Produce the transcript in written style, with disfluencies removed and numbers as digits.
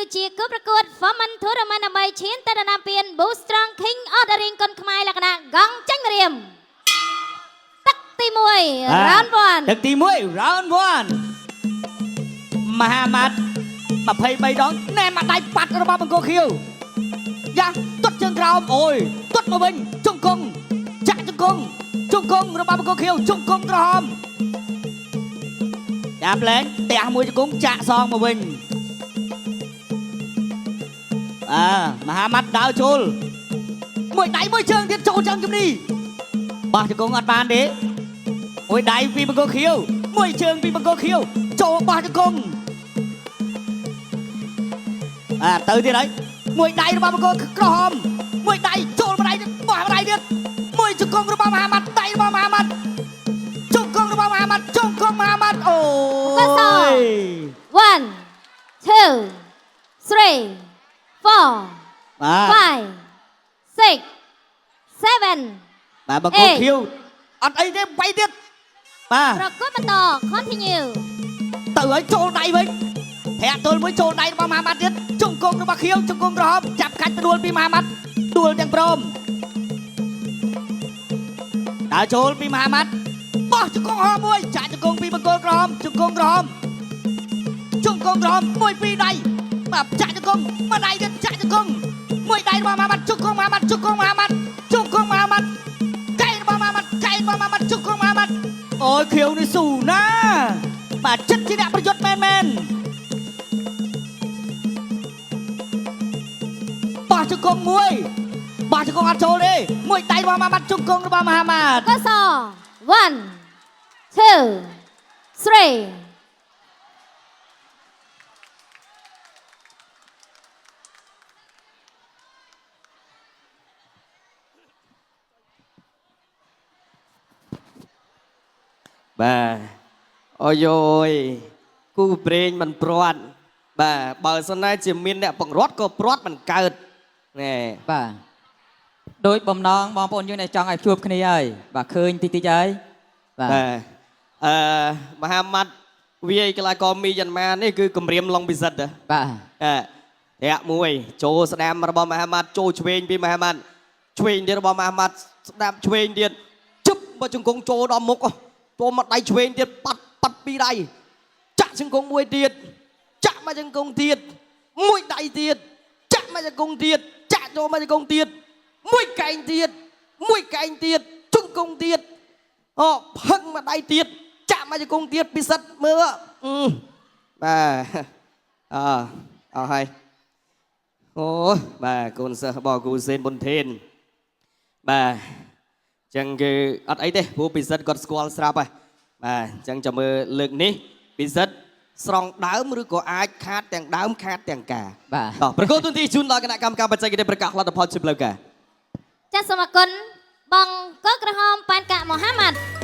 គឺជាគូប្រកួត Foreman Tournament ដើម្បីឈានទៅដណ្ដើមពាន Boost Strong King of the Ring កុនខ្មែរលក្ខណៈកង់ចាញ់ម្រាមទឹកទី1 Round 1 ទឹកទី1 round 1មហាម៉ាត់23ដងណែមកដៃប៉ាត់របស់បង្គោលខៀវយ៉ាទាត់ជើងក្រោមអូយទាត់មកវិញជង្គង់ចាក់ជង្គង់ជង្គង់របស់បង្គោលខៀវជង្គង់ក្រហមចាប់លែងផ្ទះមួយជង្គង់ចាក់សងមកវិញអើមហាម៉ាត់ដើរចូលមួយដៃមួយជើងទៀតចូលជើងជំនីបោះជង្គង់អត់បានទេ មួយដៃពីបង្គោលខៀវមួយជើងពីបង្គោលខៀវចូលបោះជង្គង់អាទៅទៀតហើយមួយដៃរបស់បង្គោលក្រហមមួយដៃចូលម្ដៃទៀតបោះម្ដៃទៀតមួយជង្គង់របស់មហាម៉ាត់ដៃរបស់មហាម៉ាត់ជង្គង់របស់មហាម៉ាត់ជង្គង់មហាម៉ាត់អូយ 1 2 3 4 បាទ 5 6 7 បាទបង្គោលខៀវអត់អីទេវាយទៀតបាទ ប្រកួតបន្ត continue ទៅឲ្យចូលដៃវិញធាក់ទល់មួយចូលដៃរបស់មហាម៉ាត់ទៀតជង្គង់របស់ខៀវជង្គង់ក្រហមចាប់កាច់ដួលពីមហាម៉ាត់ដួលទាំងព្រមដើរចូលពីមហាម៉ាត់បោះជង្គង់ហមមួយចាក់ជង្គង់ពីបង្គោលក្រហមជង្គង់ក្រហមជង្គង់ក្រហមមួយពីរដៃបាទចាក់ជង្គង់មួយដៃទៀតចាក់ជង្គង់មួយដៃរបស់មហាម៉ាត់ជង្គង់មហាម៉ាត់ជង្គង់មហាម៉ាត់ជង្គង់មហាម៉ាត់កែរបស់មហាម៉ាត់កែរបស់មហាម៉ាត់ជង្គង់មហាម៉ាត់អូយខៀវនេះស៊ូណាបាទចិត្តជាអ្នកប្រយុទ្ធមែនមែនបោះជង្គង់មួយបោះជង្គង់អត់ចូលទេមួយដៃរបស់មហាម៉ាត់ជង្គង់របស់មហាម៉ាត់ កស1 2 3 បាទអូយយគូប្រេងមិនព្រាត់បាទបើសិនណាជាមានអ្នកបង្រត់ក៏ព្រាត់មិនកើតណែ បាទដោយបំណងបងប្អូនយើងដែលចង់ឲ្យជួបគ្នាហើយបាទឃើញតិចតិចហើយបាទ បាទអឺមហាម៉ាត់វាយកីឡាករមីយ៉ាន់ម៉ានេះគឺគម្រាមឡុងពិសិដ្ឋហ៎ បាទ អើធាក់មួយចូលស្ដាំរបស់មហាម៉ាត់ចូលឆ្វេងពីមហាម៉ាត់ឆ្វេងទៀតរបស់មហាម៉ាត់ស្ដាំឆ្វេងទៀតជឹបមកជង្គង់ចូលដល់មុខចូលមកដៃឆ្វេងទៀតប៉ាត់ប៉ាត់ពីរដៃចាក់ជង្គង់មួយទៀតចាក់មកជង្គង់ទៀតមួយដៃទៀតចាក់មកជង្គង់ទៀតចាក់ចូលមកជង្គង់ទៀតមួយកែងទៀតមួយកែងទៀតជង្គង់ទៀតអូផឹងមកដៃទៀតចាក់មកជង្គង់ទៀតពិសិដ្ឋមើលអឺបាទអើអស់ហើយអូបាទកូនសិស្សរបស់គ្រូសេនប៊ុនធេនបាទអញ្ចឹងគឺអត់អីទេព្រោះពិសិដ្ឋគាត់ស្គាល់ស្រាប់ហើយបាទអញ្ចឹងចាំមើលលើកនេះពិសិដ្ឋស្រង់ដើមឬក៏អាចខាតទាំងដើមខាតទាំងការ បាទ តោះប្រកួតទូនទីជូនដល់គណៈកម្មការបច្ចេកទេសប្រកាសលទ្ធផលជាផ្លូវការ ចាសសូមអរគុណបងកក្រហមប៉ែនកាក់មហាម៉ាត់